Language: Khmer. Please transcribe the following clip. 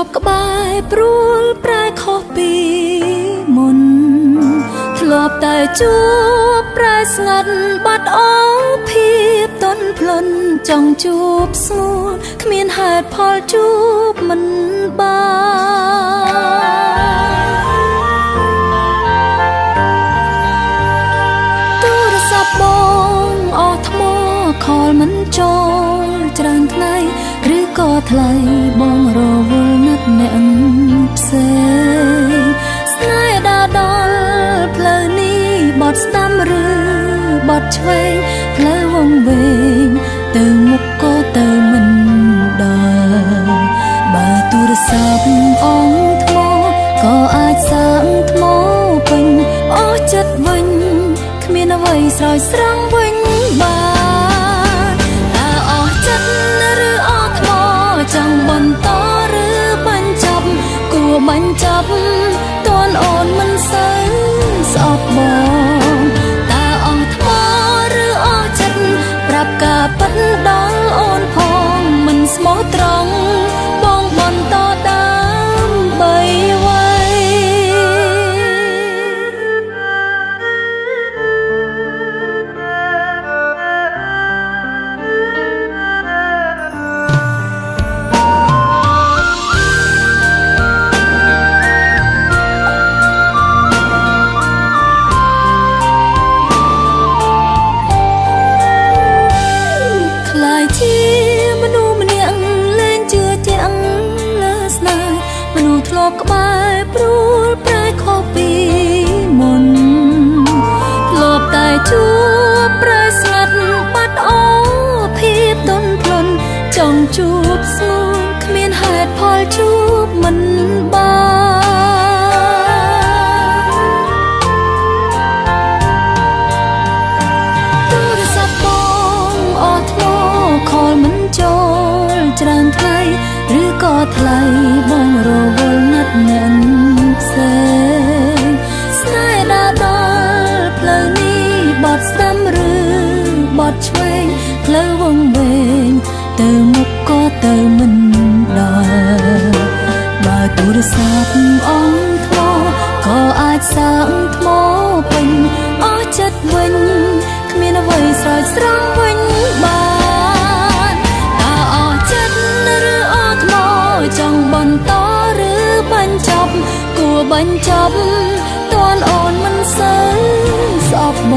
ប់ក្បែរព្រួលប្រែខុសពីមុនធ្លាប់តែជួបប្រែស្ងាត់បាត់អភាពទន់ភ្លន់ចង់ជួបស្ងួនគ្មានហេតុផលជួបមិនបានទូរស័ព្ទបងអស់ថ្មខលមិនចូលច្រើនថ្ងៃឬក៏ថ្លៃបងរវល់ណាត់អ្នកផ្សេងស្នេហ៍ដើរដល់ផ្លូវនេះបត់ស្ដាំឬបត់ឆ្វេងផ្លូវវង្វេងទៅមុខក៏ទៅមិនដល់បើទូរស័ព្ទអងថ្មក៏អាចសាងថ្មពេញអស់ចិត្តវិញគ្មានអ្វីស្រោចស្រង់វិញបានតើអស់ចិត្តឬអស់ថ្មចង់បន្តឬបញ្ចប់គួរបញ្ចប់តនអូនមិនសូវស្អប់បងតើអស់ថ្មឬអស់ចិត្តប្រាប់ការពិតដល់អូនផងមិនស្មោះត្រង់បងបន្តដើម្បីអ្វី ខ្លាយជាមនុស្សម្នាក់លែងជឿជាក់លើស្នេហ៍មនុស្សធ្លាប់ក្បែរព្រួលប្រែខុសពីមុនធ្លាប់តែជួបប្រែស្ងាត់បាត់អភាពទន់ភ្លន់ចង់ជួបស្ងួនគ្មានហេតុផលជួបមិនបានទូរស័ព្ទបងអស់ថ្មខលមិនចូលច្រើនថ្ងៃឬក៏ថ្លៃបងរវល់ណាត់អ្នកផ្សេងស្នេហ៍ដើរដល់ផ្លូវនេះបត់ស្ដាំឬបត់ឆ្វេងផ្លូវវង្វេងទៅមុខក៏ទៅមិនដល់បើទូរស័ព្ទអងថ្មក៏អាចសាងថ្មពេញអស់ចិត្តវិញគ្មានអ្វីស្រោចស្រង់វិញបានតើអស់ចិត្តឬអស់ថ្មចង់បន្តឬបញ្ចប់គួរបញ្ចប់តនអូនមិនសូវស្អប់ប